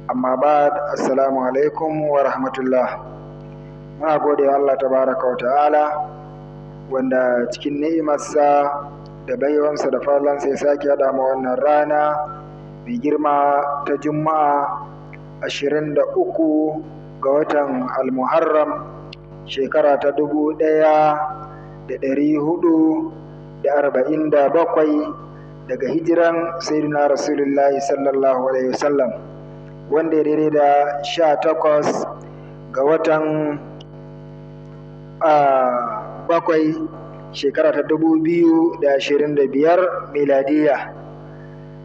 Amma ba, assalamu alaikum wa rahmatullah. Muna gode wa Allah tabaraka wa ta'ala wanda cikin ni'imarsa da baiwansa da farlansa ya sake haɗa mu wannan rana mai girma ta Juma'a, 23 ga watan Almuharram, shekara ta 1447 daga hijiran Sayyidina Rasulullahi sallallahu alaihi wasallam, wanda ya daidai da 18 ga watan 7, shekara ta 2025 miladiya,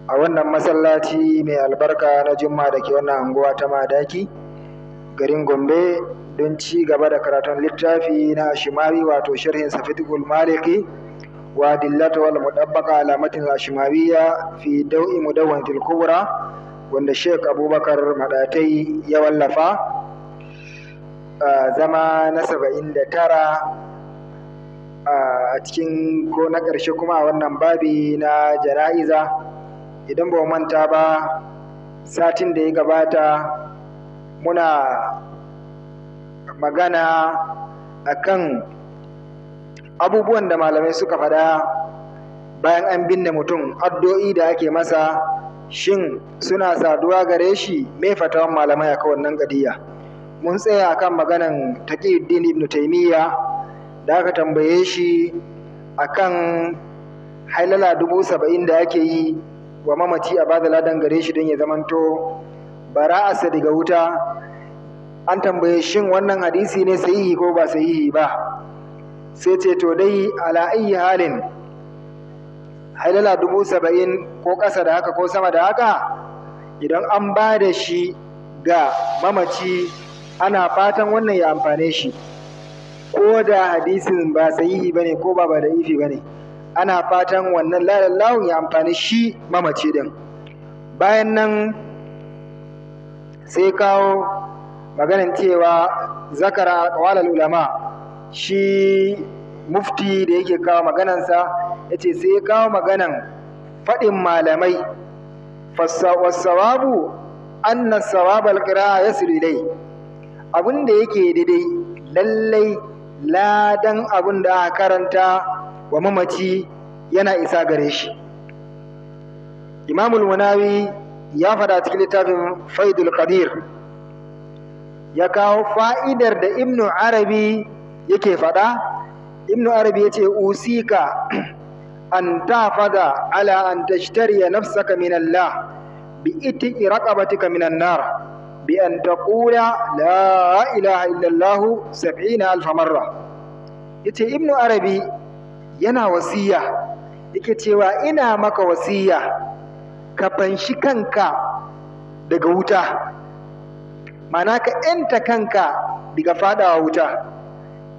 a wannan masallaci mai albarka na Juma'a da ke wannan anguwa ta Madaki, garin Gombe, don ci gaba da karatun littafi na Ashimawi, wato sharhin Safitul Maliki wa dillatu wal mudabbaqa ala matn al-Ashimawiyya fi daw'i mudawwanatil kubra, wanda Sheikh Abubakar Madatai ya wallafa. Zama na 79 a cikin ko na ƙarshe kuma a wannan babi na jana'iza. Idan ba manta ba, satin da ya gabata muna magana akan abubuwan da malamai suka faɗa bayan an binne mutum, addu'o'i da ake masa, shin suna saduwa gare shi? Me fatawan malamai akan wannan ƙadiyya? Mun tsaya akan maganan Taqiyuddin Ibn Taymiyyah da aka tambaye shi akan hailala 70,000 da ake yi wa mamaci a bada ladan gare shi don ya zamanto bara'arsa daga wuta. An tambaye shin wannan hadisi ne sahihi ko ba sahihi ba, sai ce to dai ala ayyi halin, hailala 70,000 ko ƙasa da haka ko sama da haka, idan an ba da shi ga mamaci ana fatan wannan ya amfane shi, ko da hadisin ba sahihi bane ko ba da ifi bane, ana fatan wannan lalallahun ya amfani shi mamaci din. Bayan nan sai kawo maganin cewa zakara aqwalul ulama, shi mufti da yake kawo maganansa yace sai ya kawo maganan faɗin malamai, wassawabu anna sawab alqira'a yasilu ilai, abin da yake daidai lallai ladan abin da aka karanta wa mamaci yana isa gare shi. Imamul Munawi ya faɗa cikin littafin Faidul Qadir, ya kawo fa'idar da Ibnu Arabi yake faɗa. Ibnu Arabi ya ce usika an tafada ala an tashtariya nafsaka min Allah bi itiqi raqabatika min an-nar bi an taqula la ilaha illa Allah 70,000 marra. Yace Ibnu Arabi yana wasiya, yake cewa ina maka wasiya ka fanshi kanka daga wuta, ma'ana ka ‘yanta kanka daga fadawa wuta,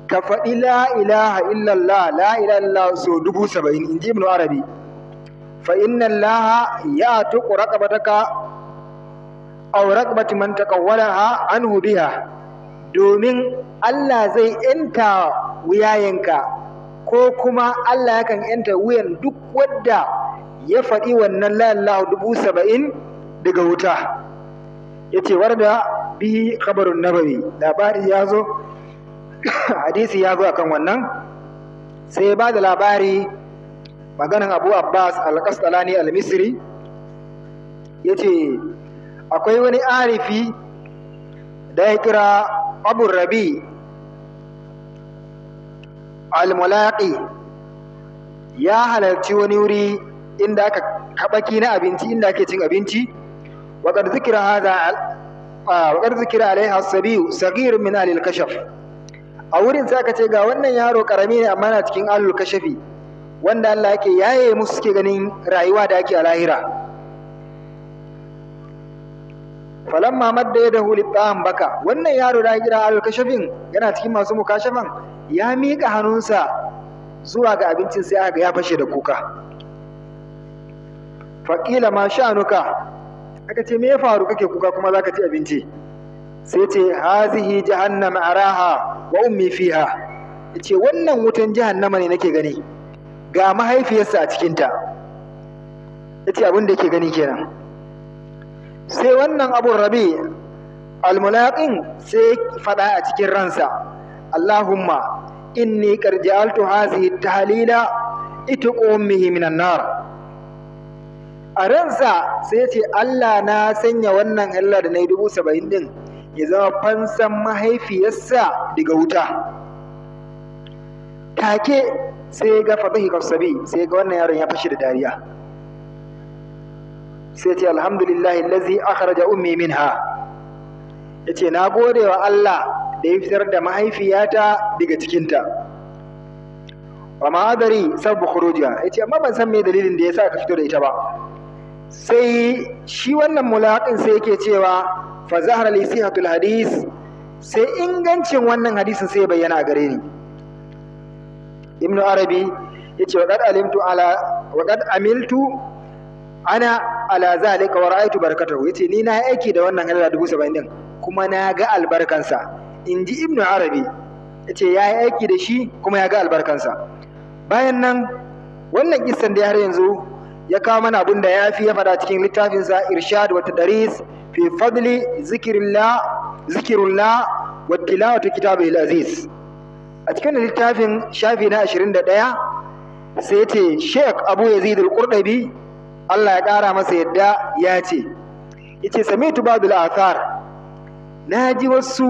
ka faɗi la ilaha illallah, la ilaha illallah so 70,000, in ji Ibnu Arabi. Fa inna Allaha ya tuqu raqabataka aw raqabati man taqawwalaha anhu biha, domin Allah zai ‘yanta wuyayenka, ko kuma Allah yakan ‘yanta wuyan duk wadda ya faɗi wannan la ilaha 70,000 daga wuta. Yace warda bihi khabarun nabawi, labari ya zo, hadisi ya zo akan wannan. Sai ba da labari maganan Abu Abbas al-Qastalani al-Misri, yace akwai wani arifi da ya kira Abu Rabi al-Mulaqi, ya halarci wani wuri inda aka kabaki na abinci, inda ake cin abinci. Waqad zikira hadha waqad zikira alaiha as-sabiyu saghir min ahli al-kashaf. A wurin sai aka ce ga wannan yaro karami ne amma yana cikin ahlul kashafi, wanda Allah yake yaye musu suke ganin rayuwa da ake a lahira. Falamma madda yadahu lit-ta'am baka, wannan yaro da ake kira ahlul kashafin yana cikin masu mukashafan, ya miƙa hannunsa zuwa ga abincin sai aka ya fashe da kuka. Faƙila ma sha'anuka, aka ce me ya faru kake kuka kuma zaka ci abinci? Sai ce hazihi jahannama araha wa ummi fiha, yace wannan wutan jahannama ne nake gani, ga mahaifiyarsa a cikinta. Yace abin da yake gani kenan. Sai wannan Abu Rabi al-Mulaqin sai fada a cikin ransa, Allahumma inni qad ja'altu hazihi tahlila itqu ummihi minan nar. A ransa sai ya ce Allah na sanya wannan Allah da nayi 70,000 din ya zama fansan mahaifiyarsa daga wuta. Take sai ga fadahi kasabi, sai ga wannan yaron ya fashi da dariya. Sai ce alhamdulillahi allazi akhraja ummi minha. Yace na gode wa Allah da ya fitar da mahaifiyata daga cikinta. Wa ma adari sabu khurujiha. Yace amma ban san me dalilin da yasa aka fito da ita ba. Sai shi wannan mulaqin sai yake cewa fa zahara li sihatul hadis, sai ingancin wannan hadisin sai ya bayyana a gare ni. Ibn Arabi yace wa qad alimtu ala wa qad amiltu ana ala zalika wa ra'aytu barakatahu. Yace ni na aiki da wannan halala 70,000 din kuma na ga albarkansa. Inji Ibn Arabi yace ya yi aiki da shi kuma ya ga albarkansa. Bayan nan wannan kissan da har yanzu ya kawo mana abin da ya fi ya faɗa cikin littafinsa Irshad wa Tadris fi fadli zikrillah zikrullah wa tilawati kitabil aziz. A cikin littafin shafi na 21 sai ce Sheikh Abu Yazid al-Qurtubi Allah ya ƙara masa yadda ya ce, yace sami'tu ba'dul athar, na ji wasu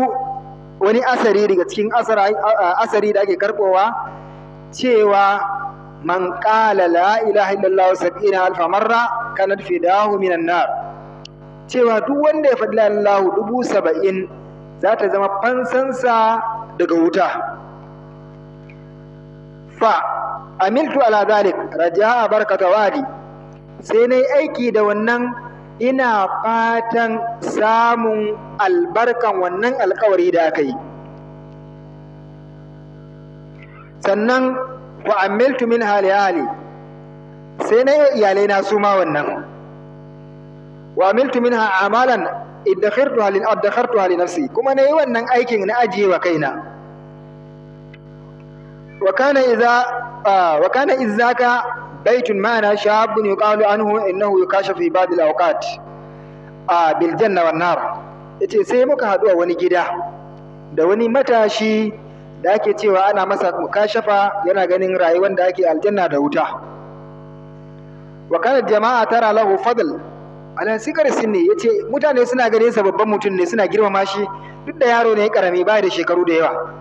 wani asari daga cikin asari da ake karbowa cewa man qala la ilaha illallah 70,000 marra kanat fidahu minan nar, cewa duk wanda ya faɗi la ilaha 70,000 za ta zama fansansa daga wuta. Fa amiltu ala dhalik raja'a barakata wadi, sai na yi aiki da wannan ina fatan samun albarkan wannan alkawari da aka yi. Sannan wa amiltu min hali hali, sai na yi iyalai na su ma wannan. Wa amiltu minha amalan iddakhartuha li nafsi, kuma na yi wannan aikin na ajiye wa kaina. Wa kana izaka baitun ma'ana shabun yuqalu anhu innahu yukashafu fi ba'd al-awqat bil janna wan nar. Yace sai muka haɗu a wani gida da wani matashi da ake cewa ana masa mukashafa, yana ganin rayuwar da ake aljanna da wuta. Wa kana jama'a tara lahu fadl ala sikar sinni, yace mutane suna ganin sa babban mutum ne, suna girmama shi duk da yaro ne karami bai da shekaru da yawa.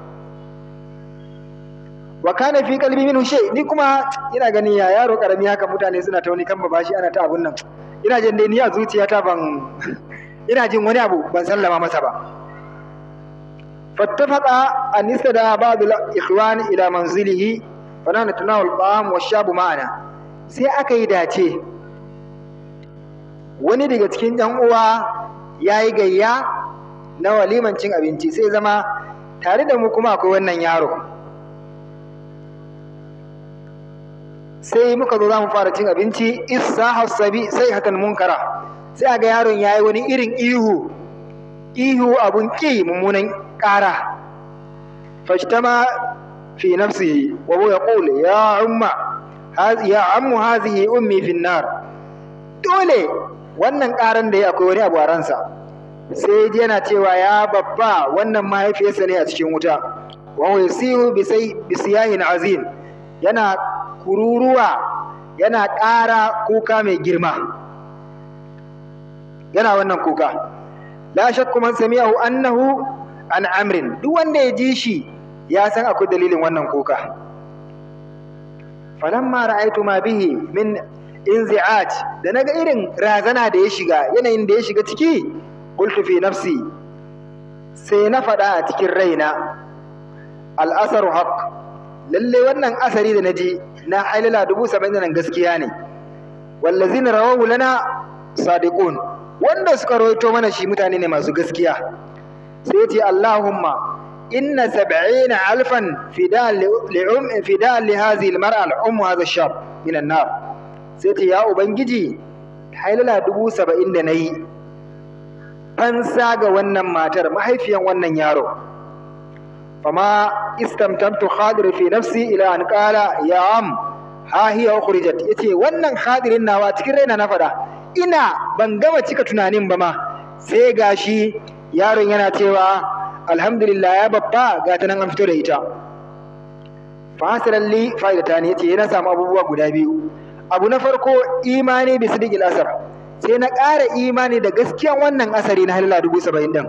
Wa kana fi qalbi minhu shay, ni kuma ina ganin ya yaro karami haka mutane suna ta wani kamba bashi ana ta abun nan, ina jin dai ni a zuciyata ban ina jin wani abu ban sallama masa ba. Fattafaqa an istada ba'd al-ikhwan ila manzilihi fa nahnu tunawal ta'am wa shabu ma'ana. Sai aka yi dace wani daga cikin yan uwa yayi gayya na waliman cin abinci, sai zama tare da mu kuma akwai wannan yaro. Sai muka zo za mu fara cin abinci, isa hasabi sai hatan munkara, sai aga yaron yayi wani irin ihu ihu abun ki mummunan ƙara. Fashtama fi nafsihi wa huwa yaqul ya umma ya ammu hazihi ummi fi nar. Dole wannan ƙaran da ya akwai wani abu a ransa, sai ji yana cewa ya babba wannan mahaifiyarsa ne a cikin wuta. Wa huwa yasihu bi siyahin azim, yana kururuwa yana ƙara kuka mai girma, yana wannan kuka. La shakku man sami'ahu annahu an amrin, duk wanda ya ji shi ya san akwai dalilin wannan kuka. Falamma ra'aytu ma bihi min inzi'at, da naga irin razana da ya shiga, yanayin da ya shiga ciki, qultu fi nafsi, sai na faɗa a cikin raina, al-asaru haqq, lalle wannan asari da naji na hailala 70,000 nan gaskiya ne. Wallazina rawahu lana sadiqun, wanda suka rawaito mana shi mutane ne masu gaskiya. Sai ya ce Allahumma inna 70,000 fida'an li hadhihi al-mar'a al-ummu hadha ash-shab min an-nar. Sai ya ce ya ubangiji, hailala 70,000 da nayi fansa ga wannan matar mahaifiyan wannan yaro. Fama istamtamtu khadir fi nafsi ila an qala ya am ha hiya ukhrijat. Yace wannan khadirin nawa cikin raina na fada, Ina ban gama cika tunanin ba ma, sai gashi yaron yana cewa alhamdulillah ya babba, ga ta nan an fito da ita. Fasiran li fa'idata ne, yace yana samu abubuwa guda biyu. Abu na farko, imani bi sidiqil asar, sai na ƙara imani da gaskiyan wannan asari na halala 70,000 din.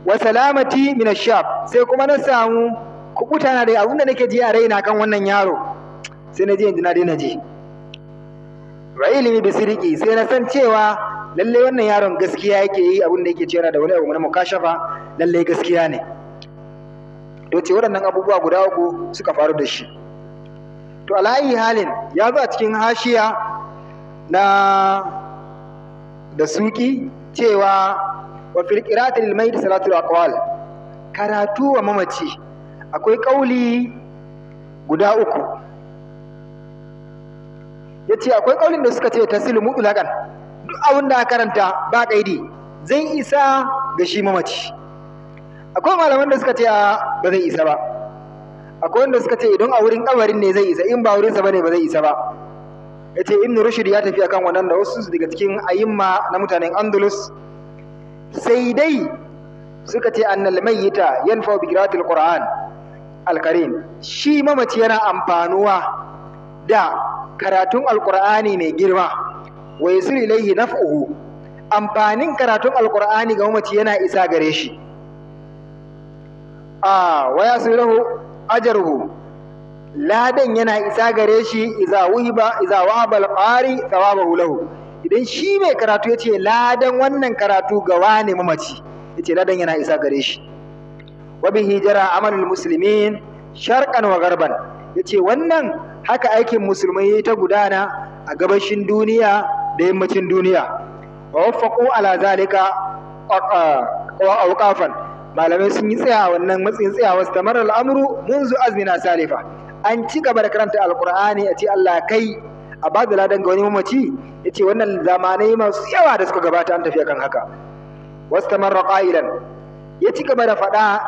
Wa salamati min ashab, sai kuma na samu kubuta na da abin da nake ji a raina kan wannan yaro, sai na ji yanzu na daina ji. Wa ilimi bi sidiki, sai na san cewa lalle wannan yaron gaskiya yake yi, abin da yake cewa da wani abu na mukashafa lalle gaskiya ne. To ce waɗannan abubuwa guda uku suka faru da shi. To alayi halin ya zo a cikin hashiya na da suki cewa wa fil qira'ati lil mayyit salatul aqwal, karatu wa mamaci akwai kauli guda uku. Yace akwai kaulin da suka ce tasilu mutlaqan, duk abin da aka karanta ba kaidi zai isa ga shi mamaci. Akwai malaman da suka ce ba zai isa ba. Akwai wanda suka ce idan a wurin kabarin ne zai isa, in ba wurinsa bane ba zai isa ba. Yace Ibn Rushd ya tafi akan wannan da wasu daga cikin ayimma na mutanen Andalus. Sai dai suka ce annal mayyita yanfa bi qira'atil Qur'an al-Karim, shi mamaci yana amfanuwa da karatun alqur'ani mai girma, wa yasiru ilayhi naf'uhu, amfanin karatun alqur'ani ga mamaci yana isa gare shi. Wa yasiru lahu ajruhu, ladan yana isa gare shi iza wuhiba iza wahaba al-qari thawabahu lahu, idan shi mai karatu yace ladan wannan karatu ga wane mamaci, yace ladan yana isa gare shi. Wa bihi jara amalul muslimin sharqan wa garban, yace wannan haka aikin musulmai yayi ta gudana a gabashin duniya da yammacin duniya. Wa waffaqu ala zalika awqafan, malamai sun yi tsaya wannan matsayin tsayawa tamar al'amru munzu azmina salifa, an ci gaba da karanta alqur'ani a ce Allah kai a ba da ladan ga wani mamaci, yace wannan zamanai masu yawa da suka gabata an tafi akan haka. Wastamarra qailan, ya ci gaba da faɗa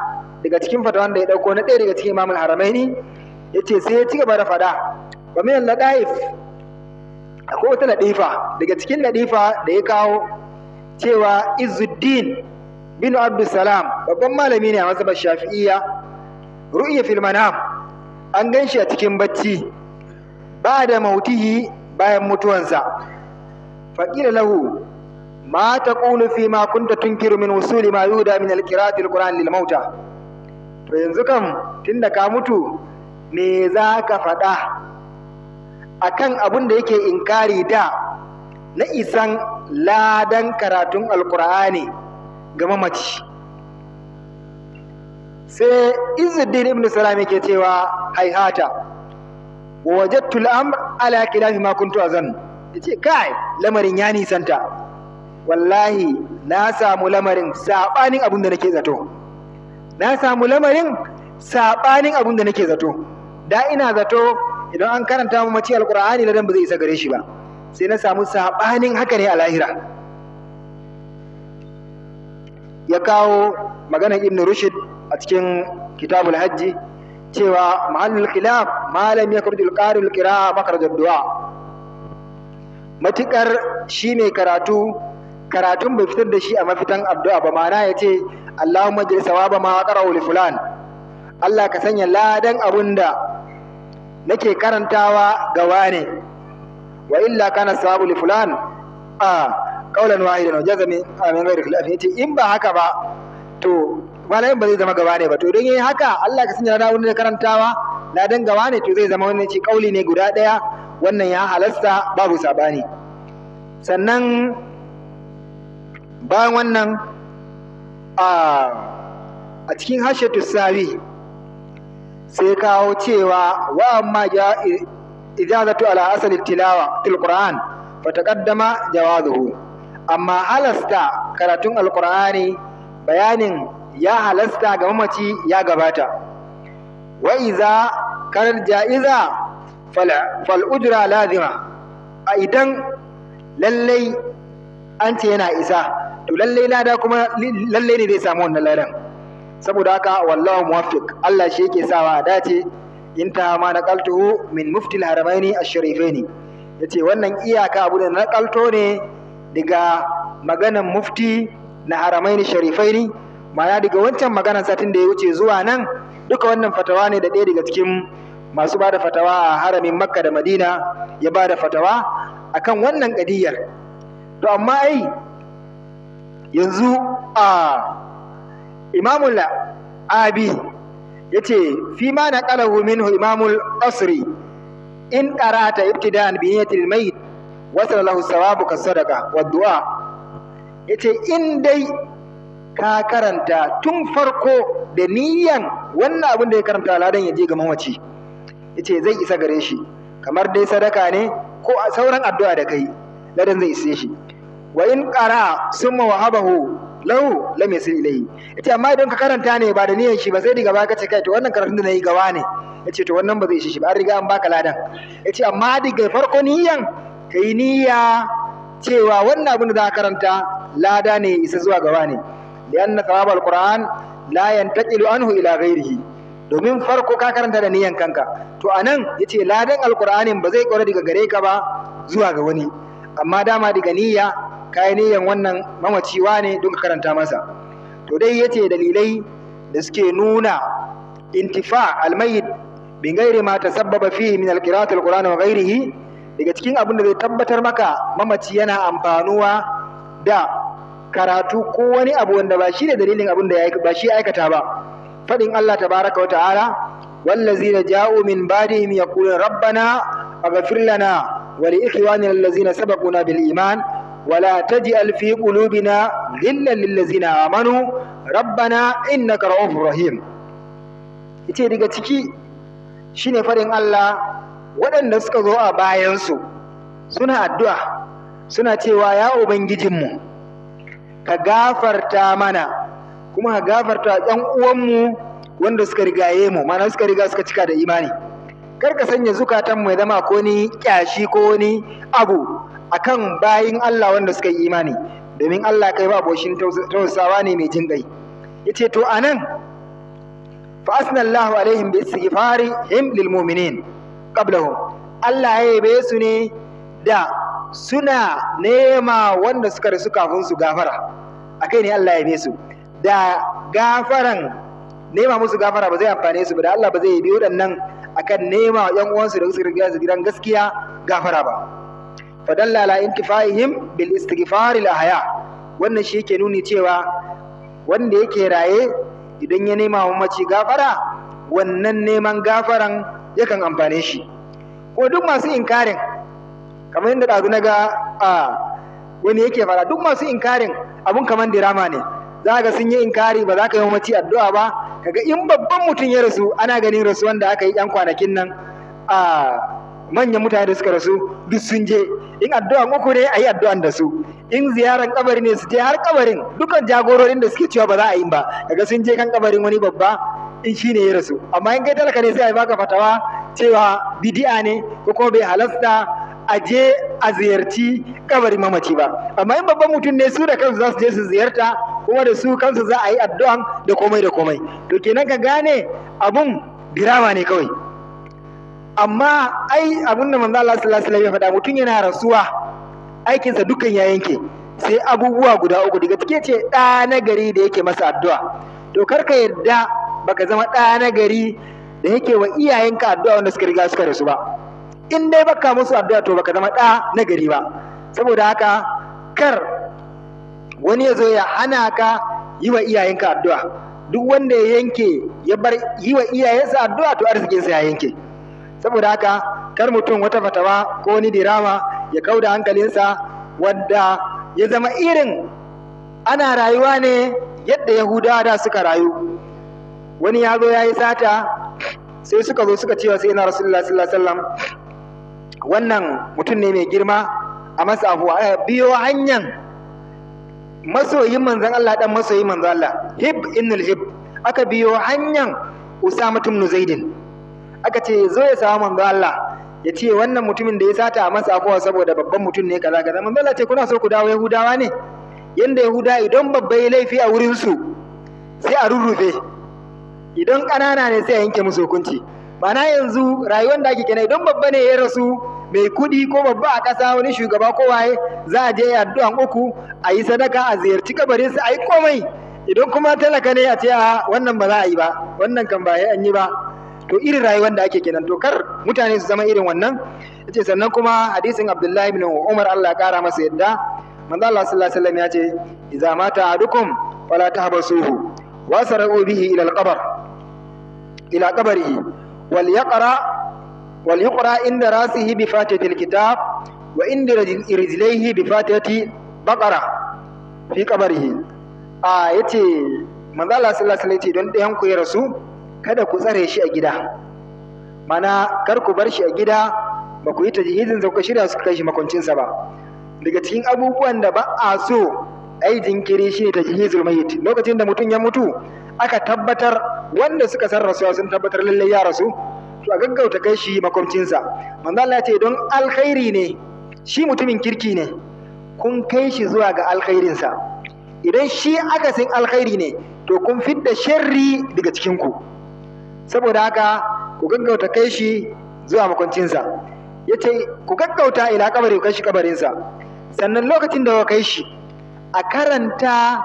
daga cikin fatawan da ya dauko na ɗaya daga cikin imamul haramaini, yace sai ya ci gaba da faɗa wa min ladaif, akwai wata ladifa daga cikin ladifa da ya kawo cewa Izzuddin bin Abdussalam babban malami ne a mazhabar Shafi'iyya, ru'ya fil manam, an ganshi a cikin bacci ba da mautihi, bayan mutuwansa. Faqila lahu ma taqulu fi ma kunta tunkiru min wusuli ma yuda min alqira'ati alquran lil mauta. To yanzu kam tunda ka mutu me za ka faɗa akan abun da yake inkari da na isan ladan karatun alqur'ani ga mamaci? Sai Izzuddin ibn Salam yake cewa haihata wajadtu al-amr ala khilafi ma kuntu azan, yace kai lamarin ya nisanta, wallahi na samu lamarin sabanin abun da nake zato, na samu lamarin sabanin abun da nake zato. Da ina zato idan an karanta mamaci alqur'ani ladan ba zai isa gare shi ba, sai na samu sabanin haka ne a lahira. Ya kawo maganar Ibn Rushd a cikin Kitabul Hajji cewa mahallul khilaf ma lam yakhruj al-qari al-qira'a makhraj ad-du'a, matukar shi mai karatu karatun bai fitar da shi a mafitan addu'a ba, ma'ana yace Allahumma jil sawaba ma qara'u li fulan, Allah ka sanya ladan abunda nake karantawa ga wane, wa illa kana sawabu li fulan a qaulan wahidan wa jazami min ghairi khilaf. Yace in ba haka ba to malamin ba zai zama gaba ne ba, to don yayi haka Allah ka sanya ladan wanda karantawa ladan gaba ne, to zai zama wannan ce kauli ne guda daya, wannan ya halasta babu sabani. Sannan bayan wannan a cikin hashatu sawi sai kawo cewa wa amma ijazatu ala asali tilawa til qur'an fataqaddama jawazuhu, amma halasta karatun alqur'ani bayanin ya halasta ga mamaci ya gabata. Wa iza karar ja'iza fal ujra lazima, a idan lallai an ce yana isa to lallai lada kuma lallai ne zai samu wannan ladan. Saboda haka wallahu muwaffiq, Allah shi yake sawa a dace. Inta ma naqaltuhu min mufti al-haramaini ash-sharifaini, Yace wannan iyaka abu da nakalto ne daga maganan mufti na Haramaini Sharifaini, ma'ana daga wancan maganan satin da ya wuce zuwa nan, duka wannan fatawa ne da ɗaya daga cikin masu bada fatawa a haramin Makka da Madina ya bada fatawa akan wannan ƙadiyar. To amma ai yanzu a Imamul Abi yace fi ma naqalahu minhu Imamul Asri in qara'ata ibtida'an bi niyyatil mayyit wasala lahu thawabu kas-sadaqa wad-du'a. Yace in dai ka karanta tun farko da niyyan wannan abin da ya karanta ladan ya je ga mamaci, yace zai isa gare shi kamar dai sadaka ne ko sauran addu'a da kai, ladan zai ise shi. Wa in qara'a summa wahabahu lahu lam yasil ilayhi. Yace amma idan ka karanta ne ba da niyyar shi ba, sai daga baya ka ce kai to wannan karatun da nayi gawa ne, yace to wannan ba zai ishe shi ba, an riga an baka ladan. Yace amma daga farko niyyan kai niyya cewa wannan abin da za ka karanta lada ne isa zuwa gaba ne, lianna thawab alquran la yantaqilu anhu ila ghairihi, domin farko ka karanta da niyyan kanka. To anan yace ladan alqur'anin ba zai kore daga gare ka ba zuwa ga wani, amma dama daga niyya kai niyyan wannan mamaciwa ne don ka karanta masa. To dai yace dalilai da suke nuna intifa almayyit bin ghairi ma tasabbaba fihi min alqira'ati alqur'ani wa ghairihi, daga cikin abin da zai tabbatar maka mamaci yana amfanuwa da karatu ko wani abu wanda ba shi ne dalilin abin da ba shi aikata ba. Faɗin Allah tabaraka wa ta'ala, wallazina ja'u min ba'dihim yaquluna rabbana aghfir lana wa li ikhwanina allazina sabaquna bil iman wa la taj'al fi qulubina ghillan lil ladzina amanu rabbana innaka ra'ufur rahim. Yace daga ciki shine faɗin Allah, waɗanda suka zo a bayansu suna addu'a suna cewa ya ubangijinmu ka gafarta mana kuma ka gafarta ɗan uwanmu wanda suka rigaye mu, mana suka riga suka cika da imani. Kar ka sanya zukatanmu ya zama ko ni kyashi ko wani abu akan bayin Allah wanda suka yi imani, domin Allah kai ba boshin tausawa ne mai jin ƙai. Yace to anan fa asnallahu alaihim bi istighfarihim lil mu'minin qablahum, Allah ya yabe su ne da suna nema wanda suka rasu kafin su gafara, akai ne Allah ya yabe su da gafaran, nema musu gafara ba zai amfane su ba, da Allah ba zai yabe waɗannan akan nema yan uwansu da suka riga su gidan gaskiya gafara ba. Fadalla ala intifaihim bil istighfar al ahya, wannan shi yake nuni cewa wanda yake raye idan ya nema mamaci gafara, wannan neman gafaran yakan amfane shi. Ko duk masu inkarin, kamar yadda ɗazu na ga wani yake fara, duk masu inkarin abun kamar dirama ne, za ga sun yi inkari ba za ka yi mamaci addu'a ba. Kaga in babban mutum ya rasu, ana ganin rasuwan da aka yi yan kwanakin nan, a manyan mutane da suka rasu duk sun je, in addu'an uku ne a yi addu'an da su, in ziyaran kabari ne su je har kabarin, dukkan jagororin da suke cewa ba za a yi ba, kaga sun je kan kabarin wani babba in shi ne ya rasu. Amma in kai talaka ne sai a baka fatawa cewa bidi'a ne ko kuma bai halasta a je a ziyarci kabarin mamaci ba. Amma in babban mutum ne su da kansu za su je su ziyarta, kuma da su kansu za a yi addu'an da komai da komai. To kenan ka gane abun dirama ne kawai. Amma ai abun da manzo Allah sallallahu alaihi wasallam ya faɗa, mutum yana rasuwa aikinsa dukkan ya yanke sai abubuwa guda uku, daga cike ce ɗa na gari da yake masa addu'a. To kar ka yarda baka zama ɗa na gari da yake wa iyayenka addu'a wanda suka riga suka rasu ba. In dai baka musu addu'a to baka zama ɗa na gari ba. Saboda haka kar wani ya zo ya hana ka yi wa iyayenka addu'a. Duk wanda ya yanke ya bar yi wa iyayensa addu'a to arzikinsa ya yanke. Saboda haka kar mutum wata fatawa ko wani dirama ya kauda hankalinsa, wanda ya zama irin ana rayuwa ne yadda Yahudawa da suka rayu. Wani ya zo ya yi sata, sai suka zo suka cewa sai na Rasulullah sallallahu alaihi wasallam wannan mutum ne mai girma, a masa afuwa. Biyo hanyar masoyin manzon Allah, dan masoyin manzon Allah, Hib innul Hib, aka biyo hanyar Usama ibn Zaidin, aka ce zo ya samu manzon Allah ya ce wannan mutumin da ya sata a masa afuwa saboda babban mutum ne kaza kaza. Manzon Allah ce kuna so ku dawo Yahudawa ne? Yanda Yahuda idan babba ya laifi a wurin su sai a rurrufe, idan ƙanana ne sai a yanke musu hukunci. Ma'ana yanzu rayuwar da ake kenan, idan babba ne ya rasu mai kuɗi ko babba a ƙasa, wani shugaba ko waye, za a je addu'an uku, a yi sadaka, a ziyarci kabarinsa, a yi komai. Idan kuma talaka ne, a ce a wannan ba za a yi ba, wannan kan ba an yi ba. To irin rayuwar da ake kenan. To kar mutane su zama irin wannan. Yace sannan kuma hadisin Abdullahi ibn Umar, Allah ya kara masa yadda, manzo Allah sallallahu alaihi wasallam ya ce idza mata ahadukum fala tahbasuhu wa sara'u bihi ila al-qabr ila qabrihi wal yaqra wal yuqra inda rasihi bi fatihatil kitab wa inda rijlaihi bi fatihati baqara fi qabrihi. A yace manzo Allah sallallahu alaihi wasallam yace don ɗayan ku ya rasu, kada ku tsare shi a gida, mana kar ku bar shi a gida ba ku yi tajhizin sa, ku shirya su kai shi makwancinsa ba. Daga cikin abubuwan da ba a so a yi jinkiri shine tajhizul mayyit. Lokacin da mutum ya mutu, aka tabbatar, wanda suka san rasuwa sun tabbatar lallai ya rasu, to a gaggauta kai shi makwancinsa. Manzo Allah ya ce don alkhairi ne, shi mutumin kirki ne, kun kai shi zuwa ga alkhairinsa. Idan shi akasin alkhairi ne, to kun fidda sharri daga cikinku. Saboda haka ku gaggauta kai shi zuwa makwancinsa. Yace ku gaggauta ila kabari, ku kai shi kabarinsa. Sannan lokacin da kai shi, a karanta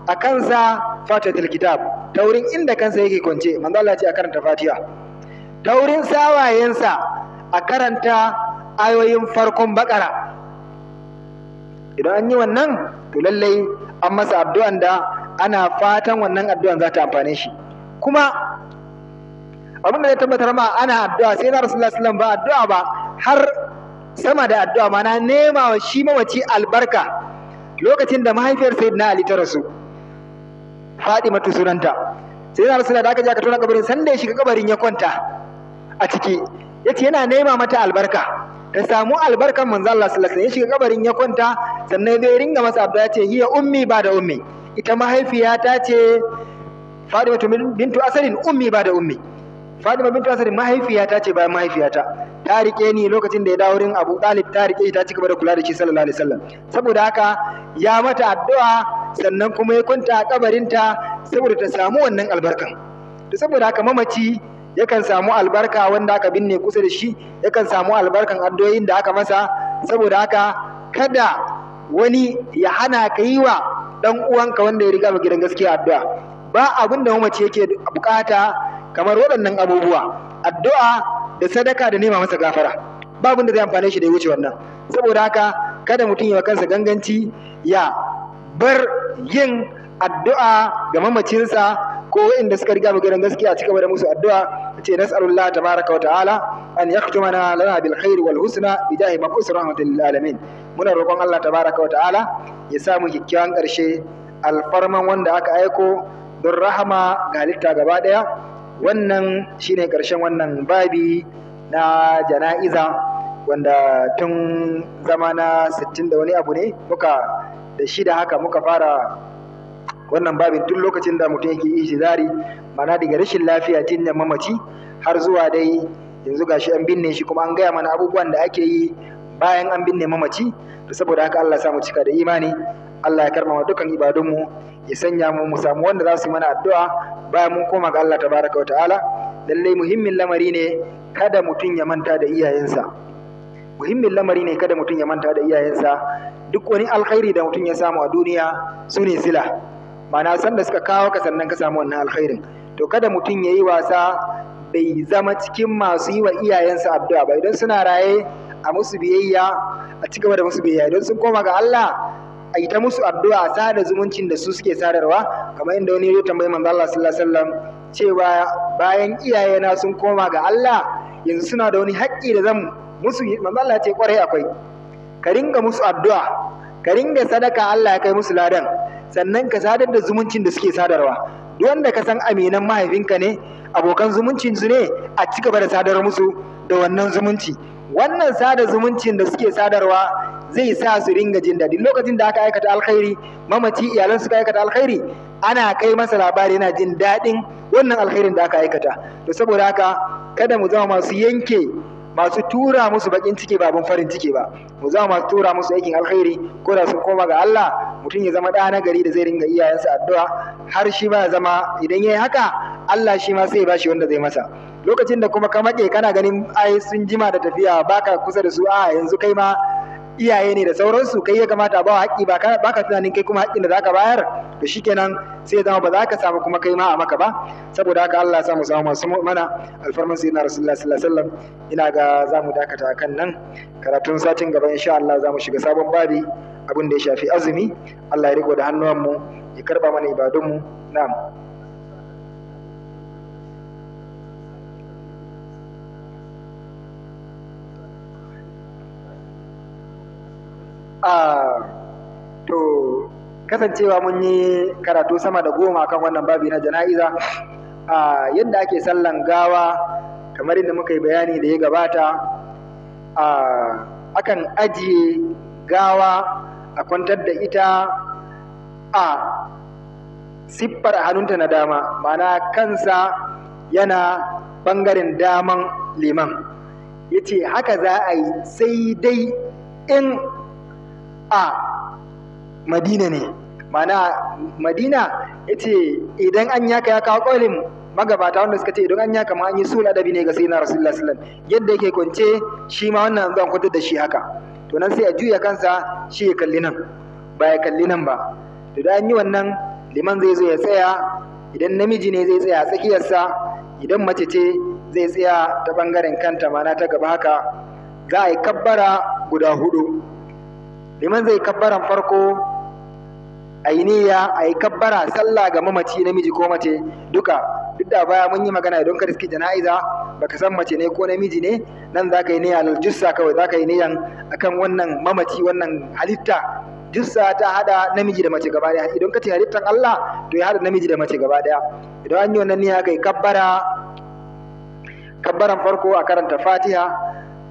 a kansa fatihatul kitab, ta wurin inda kansa yake kwance, manzo Allah ya ce a karanta fatiha. Ta wurin sawayensa a karanta ayoyin farkon bakara. Idan an yi wannan, to lallai an masa addu'an da ana fatan wannan addu'an za ta amfane shi. Kuma abin da ya tabbatar ma ana addu'a, sai na Rasulullah sallallahu ba addu'a ba, har sama da addu'a ma, na nema wa shi mamaci albarka. Lokacin da mahaifiyar Sayyidina Ali ta rasu, Fatimatu sunanta, sai na Rasulullah da aka je aka tona kabarin, sanda ya shiga kabarin ya kwanta a ciki, yace yana nema mata albarka, ta samu albarkan manzo Allah sallallahu alaihi wasallam. Ya shiga kabarin ya kwanta, sannan zai ringa masa addu'a, yace hiya ummi ba da ummi, ita mahaifiyata ce Fatimatu bintu Asadin, ummi ba da ummi, Fatima bintu Asadin mahaifiyata ce bayan mahaifiyata, ta rike ni lokacin da ya dawo wurin Abu Talib, ta rike ta ci gaba da kula da shi sallallahu alaihi wasallam. Saboda haka ya mata addu'a, sannan kuma ya kwanta a kabarinta saboda ta samu wannan albarkan. To saboda haka mamaci yakan samu albarka, wanda aka binne kusa da shi yakan samu albarkan addu'o'in da aka masa. Saboda haka kada wani ya hana ka yi wa dan uwanka wanda ya riga gidan gaskiya addu'a. Ba abin da mamaci yake bukata kamar waɗannan abubuwa: addu'a da sadaka da nema masa gafara. Ba abin da zai amfane shi da ya wuce wannan. Saboda haka kada mutum ya kansa ganganci ya bar yin addu'a ga mamacinsa ko waɗanda suka riga gidan gaskiya, a cigaba da musu addu'a. Ce nas'alullah tabaraka wa ta'ala an yaktumana lana bil khair wal husna bi jahi mab'us rahmatil lil alamin. Muna roƙon Allah tabaraka wa ta'ala ya sa mu kyakkyawan ƙarshe, alfarman wanda aka aiko don rahama ga halitta gaba ɗaya. Wannan shine ƙarshen wannan babi na jana'iza, wanda tun zama na 60 da wani abu ne muka da shida haka muka fara wannan babin, tun lokacin da mutum yake ihtizari, mana daga rashin lafiya, jinyar mamaci, har zuwa dai yanzu gashi an binne shi, kuma an gaya mana abubuwan da ake yi bayan an binne mamaci. To saboda haka Allah ya sa mu cika da imani, Allah ya karmama dukkan ibadunmu, ya sanya mu mu samu wanda za su yi mana addu'a bayan mun koma ga Allah tabaraka wa ta'ala. Lallai muhimmin lamari ne kada mutum ya manta da iyayensa. Muhimmin lamari ne kada mutum ya manta da iyayensa. Duk wani alkhairi da mutum ya samu a duniya, su ne sila, ma'ana san da suka kawo ka sannan ka samu wannan alkhairin. To kada mutum ya yi wasa bai zama cikin masu yi wa iyayensa addu'a ba. Idan suna raye, a musu biyayya, a ci gaba da musu biyayya. Idan sun koma ga Allah, a yi ta musu addu'a, a sada zumuncin da su suke sadarwa, kamar inda wani ya tambayi manzo Allah sallallahu alaihi wasallam cewa bayan iyayena sun koma ga Allah, yanzu suna da wani haƙƙi da zan musu? Manzo Allah ya ce kwarai akwai, ka ringa musu addu'a, ka ringa sadaka, Allah ya kai musu ladan, sannan ka sadar da zumuncin da suke sadarwa. Duk wanda ka san aminan mahaifinka ne, abokan zumuncin su ne, a ci gaba da sadar musu da wannan zumunci. Wannan sada zumuncin da suke sadarwa zai sa su ringa jin daɗi. Lokacin da aka aikata alkhairi, mamaci iyalan suka aikata alkhairi, ana kai masa labari, yana jin daɗin wannan alkhairin da aka aikata. To saboda haka kada mu zama masu yanke, masu tura musu bakin ciki ba abin farin ciki ba. Mu zama masu tura musu aikin alkhairi ko da sun koma ga Allah. Mutum ya zama ɗa na gari da zai ringa iyayensa addu'a, har shi ma ya zama idan yayi haka, Allah shi ma sai ya bashi wanda zai masa. Lokacin da kuma ka maƙe kana ganin ai sun jima da tafiya, baka kusa da su, a yanzu kai ma iyaye ne da sauransu, kai ya kamata a bawa haƙƙi, ba ka tunanin kai kuma haƙƙin da zaka bayar, to shikenan sai ya zama ba za ka samu kuma kai ma a maka ba. Saboda haka Allah ya samu samu masu mana alfarman sayyidina Rasulullah sallallahu alaihi wasallam. Ina ga za mu dakata kan nan. Karatun satin gaba, insha Allah, za mu shiga sabon babi, abin da ya shafi azumi. Allah ya riko da hannuwanmu, ya karba mana ibadunmu. Na'am. To kasancewa mun yi karatu sama da 10 kan wannan babi na jana'iza, yadda ake sallan gawa, kamar yadda muka yi bayani da ya gabata, akan ajiye gawa a kwantar da ita a siffar hannunta na dama, ma'ana kansa yana bangaren daman liman. Ya ce haka za a yi, sai dai in a Madina ne. Ma'ana Madina, ya ce idan an yaka, ya kawo ƙaulin magabata wanda suka ce idan an yaka ma an yi sul adabi ne ga sayyidina Rasulullah sallallahu alaihi wasallam, yadda yake kwance shi ma wannan zan kwantar da shi haka. To nan sai a juya kansa, shi ya kalli nan, ba ya kalli nan ba. To da an yi wannan, liman zai zo ya tsaya. Idan namiji ne, zai tsaya a tsakiyarsa. Idan mace ce, zai tsaya ta bangaren kanta, mana ta gaba. Haka za a yi kabbara guda hudu. Liman zai kabbaran farko, a yi niyya, a yi kabbara sallah ga mamaci, namiji ko mace duka. Duk da baya mun yi magana, idan ka riski jana'iza baka san mace ne ko namiji ne, nan za ka yi niyya jussa kawai. Za ka yi niyyan akan wannan mamaci, wannan halitta. Jussa ta hada namiji da mace gaba daya. Idan ka ce halittan Allah, to ya hada namiji da mace gaba daya. Idan an yi wannan niyya, kai kabbara. Kabbaran farko a karanta Fatiha,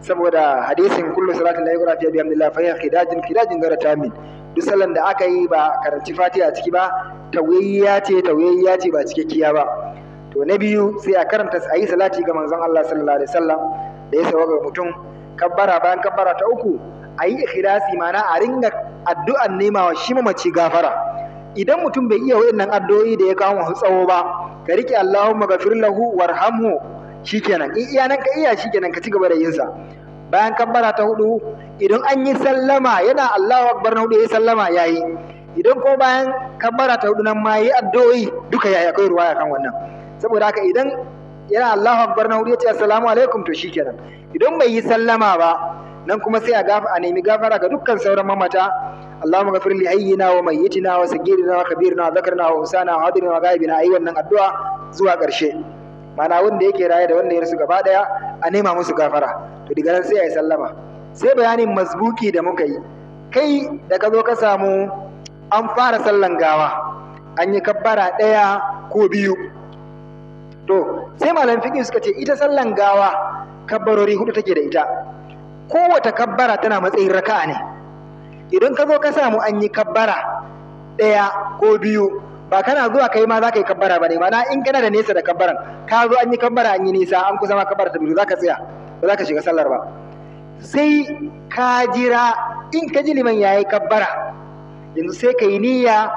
saboda hadisin kullu salatin la yuqra fiha bihamdillah fa hiya khidajun khidajun gara tamin. Duk sallan da aka yi ba karanci Fatiha a ciki ba, tawayya ce, tawayya ce, ba cikakkiya ba. To na biyu sai a karanta, a yi salati ga manzon Allah sallallahu alaihi wasallam da ya sauka ga mutum. Kabbara bayan kabbara ta uku, a yi ikhlasi, ma'ana a ringa addu'an nemawa shi mamaci gafara. Idan mutum bai iya wayannan addu'o'i da ya kawo masu tsawo ba, ka rike Allahumma ghafir lahu warhamhu, shikenan. In iya nan ka iya, shikenan, ka ci gaba da yin sa. Bayan kabbara ta hudu, idan an yi sallama, yana Allahu akbar na hudu yayi sallama, yayi. Idan ko bayan kabbara ta hudu nan ma yayi addu'o'i duka, yayi. Akwai ruwaya kan wannan. Saboda haka idan yana Allahu akbar na hudu yace assalamu alaikum, to shikenan. Idan bai yi sallama ba, nan kuma sai a nemi gafara ga dukkan sauran mamata. Allahumma ghafir li hayyina wa mayyitina wa sagirina wa kabirina wa dhakarina wa unsana wa hadirina wa ghaibina. Ayi wannan addu'a zuwa ƙarshe, mana wanda yake raye da wanda ya rasu gaba daya a nema musu gafara. To daga nan sai a yi sallama. Sai bayanin masbuki da muka yi. Kai da ka zo ka samu an fara sallan gawa, an yi kabbara ɗaya ko biyu, to sai malam fiqh suka ce ita sallan gawa kabbarori hudu take da ita. Kowace kabbara tana matsayin raka'a ne. Idan ka zo ka samu an yi kabbara ɗaya ko biyu, ba kana zuwa kai ma za ka yi kabbara ba ne. Mana in kana da nesa da kabbaran, ka zo an yi kabbara, an yi nisa, an kusa ma kabbara ta biyu, za ka tsaya, ba za ka shiga sallar ba, sai ka jira. In ka ji liman ya yi kabbara, yanzu sai ka yi niyya,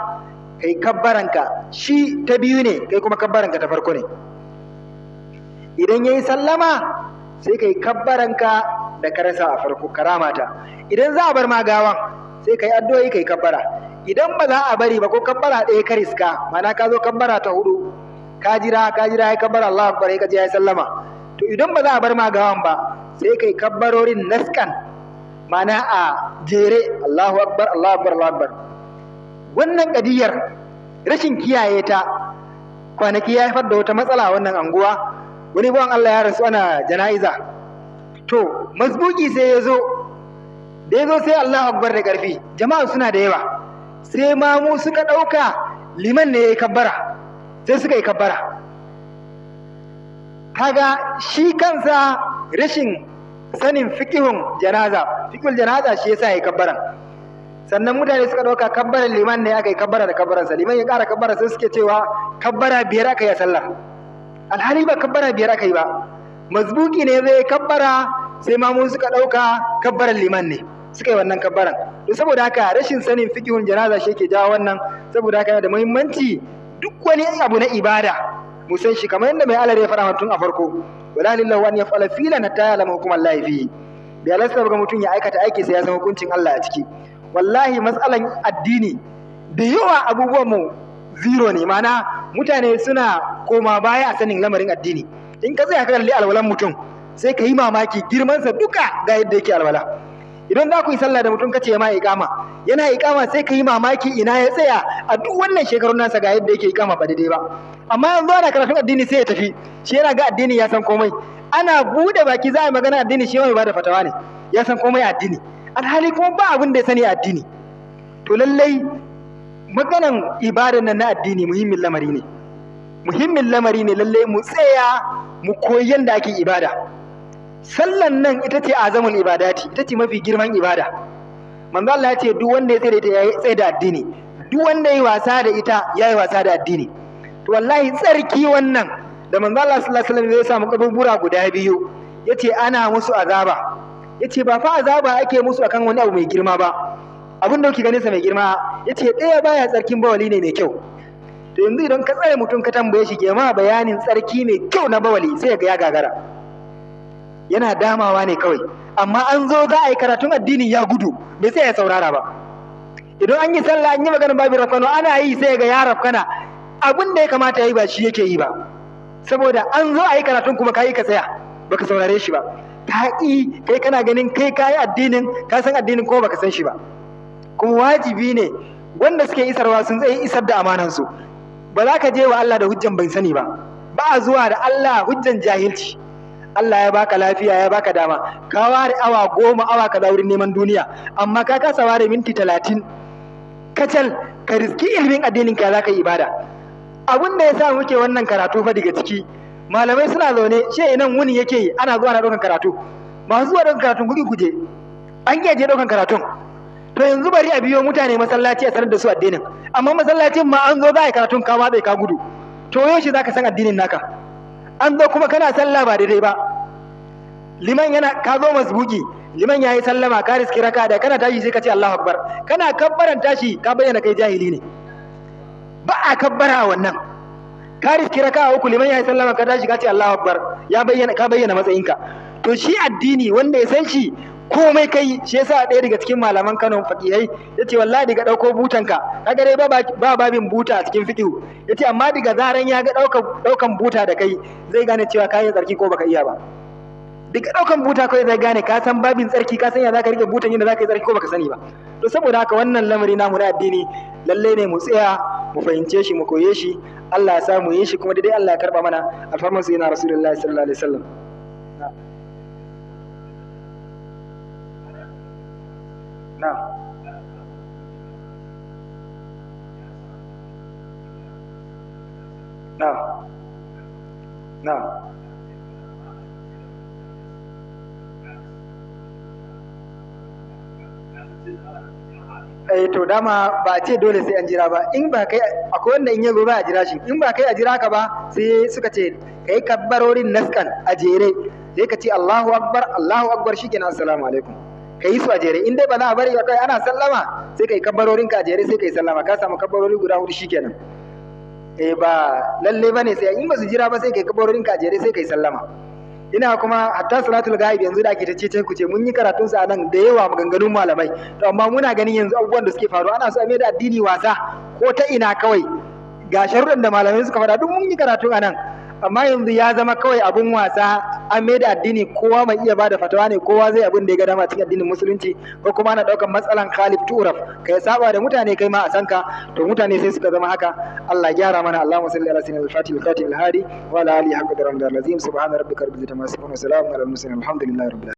ka yi kabbaranka. Shi ta biyu ne, kai kuma kabbaranka ta farko ne. Idan ya yi sallama, sai ka yi kabbaranka da ka rasa a farko, karamata. Idan za a bar ma gawan, sai ka yi addu'o'i, ka yi kabbara. Idan ba za a bari ba, ko kabbara ɗaya ka riska, mana ka zo kabbara ta hudu, ka jira, ka jira, ya kabbara Allahu akbar, ya kaje ya sallama, to idan ba za a bar ma gawan ba, sai kai kabbarorin naskan, mana a jere, Allahu akbar, Allahu akbar, Allahu akbar. Wannan kadiyar rashin kiyaye ta kwanaki ya haifar da wata matsala a wannan anguwa. Wani bawan Allah ya rasu, ana jana'iza. To masbuki sai ya zo, da ya zo sai Allahu akbar da ƙarfi. Jama'a suna da yawa, sai mamu suka ɗauka liman ne ya yi kabbara, sai suka yi kabbara. Kaga shi kansa rashin sanin fiqihun janaza, fiqhul janaza, shi yasa ya yi kabbaran. Sannan mutane suka ɗauka kabbaran liman ne aka yi kabbara da kabbaransa. Liman ya ƙara kabbara, sai suke cewa kabbara biyar aka yi a sallar, alhali ba kabbara biyar aka yi ba. Mazbuki ne zai kabbara, sai mamu suka ɗauka kabbaran liman ne, suka yi wannan kabbaran. To saboda haka rashin sanin fiqhun janaza shi ke jawo wannan. Saboda haka yana da muhimmanci, duk wani abu na ibada Mu san shi kamar yadda mai alare ya faɗa tun a farko, wala lillahi an yaf'ala filan hatta ya'lama hukuman lahi fihi. Bai halasta ga mutum ya aikata aiki sai ya san hukuncin Allah a ciki. Wallahi matsalan addini da yawa abubuwan mu zero ne, ma'ana mutane suna koma baya a sanin lamarin addini. In ka tsaya ka kalli alwalan mutum sai ka yi mamaki girmansa duka ga yadda yake alwala. Idan za ku yi sallah da mutum kace ma iqama, yana iqama sai ka yi mamaki ina ya tsaya a duk wannan shekarun nasa ga yadda yake iqama ba daidai ba. Amma yanzu ana karatun addini sai ya tafi, shi yana ga addini ya san komai. Ana bude baki za a yi magana addini shi mai bada fatawa ne, ya san komai addini, alhali kuma ba abin da ya sani addini. To lallai maganan ibadan nan na addini muhimmin lamari ne, muhimmin lamari ne. Lallai mu tsaya mu koyi yanda ake ibada. Sallan nan ita ce azamul ibadati, ita ce mafi girman ibada. Manzo Allah ya ce duk wanda ya tsaye da ita ya tsaye da addini, duk wanda ya yi wasa da ita ya yi wasa da addini. To wallahi tsarki wannan da manzo Allah sallallahu alaihi wasallam ya samu kaburbura guda biyu, yace ana musu azaba. Yace ba fa azaba ake musu akan wani abu mai girma ba, abin da kuke ganin sa mai girma. Yace ɗaya baya tsarkin bawali ne mai kyau. To yanzu idan ka tsare mutum ka tambaye shi ke ma bayanin tsarki mai kyau na bawali, sai ga ya gagara, yana damawa ne kawai. Amma an zo za a yi karatun addini ya gudu, bai sai ya saurara ba. Idan an yi sallah an yi maganar babin rafkano ana yi sai ga ya rafkana, abin da ya kamata ya yi ba shi yake yi ba, saboda an zo a yi karatun kuma ka yi ka tsaya baka saurare shi ba. Ka ƙi kai kana ganin kai ka yi addinin, ka san addinin ko baka san shi ba. Kuma wajibi ne wanda suke isarwa sun tsaye isar da amanansu. Ba za ka je wa Allah da hujjan ban sani ba, ba a zuwa da Allah hujjan jahilci. Allah ya baka lafiya ya baka dama, ka ware awa 10 awa kaza wurin neman duniya, amma ka kasa ware minti 30 kacal ka riski ilimin addinin ka za ka yi ibada. Abin da ya sa muke wannan karatu fa daga ciki malamai suna zaune she nan wuni yake yi, ana zuwa na ɗaukan karatu, masu zuwa ɗaukan karatun kuɗi kuje an iya je ɗaukan karatun. To yanzu bari a biyo mutane masallaci a sanar da su addinin, amma masallacin ma an zo za a yi karatun ka watsa ka gudu. To yaushe za ka san addinin naka? An zo kuma kana sallah ba daidai ba, liman yana ka zo masbuki, liman yayi sallama ka riski raka da kana tashi sai ka ce Allahu akbar, kana kabbaran tashi ka bayyana kai jahili ne. Ba a kabbara a wannan. Ka riski raka uku liman yayi sallama ka tashi ka ce Allahu akbar, ya bayyana ka bayyana matsayinka. To shi addini wanda ya san shi komai kai, shi yasa ɗaya daga cikin malaman Kano faqihai yace wallahi daga ɗauko butanka kaga dai ba babin buta a cikin fiqh, yace amma daga zaran ya ga ɗaukan buta da kai zai gane cewa ka yi tsarki ko baka iya ba. Daga ɗaukan buta kawai zai gane ka san babin tsarki, ka san ya zaka rike butan yadda zaka yi tsarki ko baka sani ba. To saboda haka wannan lamari namu na addini lalle ne mu tsaya mu fahimce shi mu koye shi, Allah ya sa mu yi shi kuma dai Allah ya karba mana alfarman sayyidina Rasulullahi sallallahu alaihi wasallam. Na'am. Na'am. Na'am. Eh to dama ba a ce dole sai an jira ba, in ba kai akwai wanda in ya zo ba a jira shi, in ba kai a jira ka ba sai suka ce kai kabbarorin naskan a jere, sai ka ce Allahu akbar Allahu akbar shikenan assalamu alaikum, ka yi su a jere. In dai ba za a bari ba kai ana sallama sai kai kabbarorin ka a jere sai kai sallama, ka samu kabbarori guda 4 shikenan. Eh ba lalle bane sai in ba su jira ba sai kai kabbarorin ka a jere sai kai sallama. Ina kuma hatta salatul ghaib yanzu da ake ta ce ku ce mun yi karatun sa nan da yawa maganganun malamai, to amma muna ganin yanzu abubuwan da suke faruwa ana so a mai da addini wasa ko ta ina kawai. Ga sharuɗan da malamai suka faɗa duk mun yi karatun anan, amma yanzu ya zama kawai abun wasa, an mai da addini kowa mai iya bada fatawa ne, kowa zai abin da ya ga dama cikin addinin musulunci, ko kuma ana ɗaukan matsalan khalif turaf, kai saba da mutane kai ma a san ka. To mutane sai suka zama haka. Allah ya gyara mana. Allahumma salli ala sayyidina al-fatih al-khatim al-hadi wa ala alihi haqqa qadrihi al-azim. Subhana rabbika rabbil izzati amma yasifun wa salamun ala al-mursalin, alhamdulillahi rabbil alamin.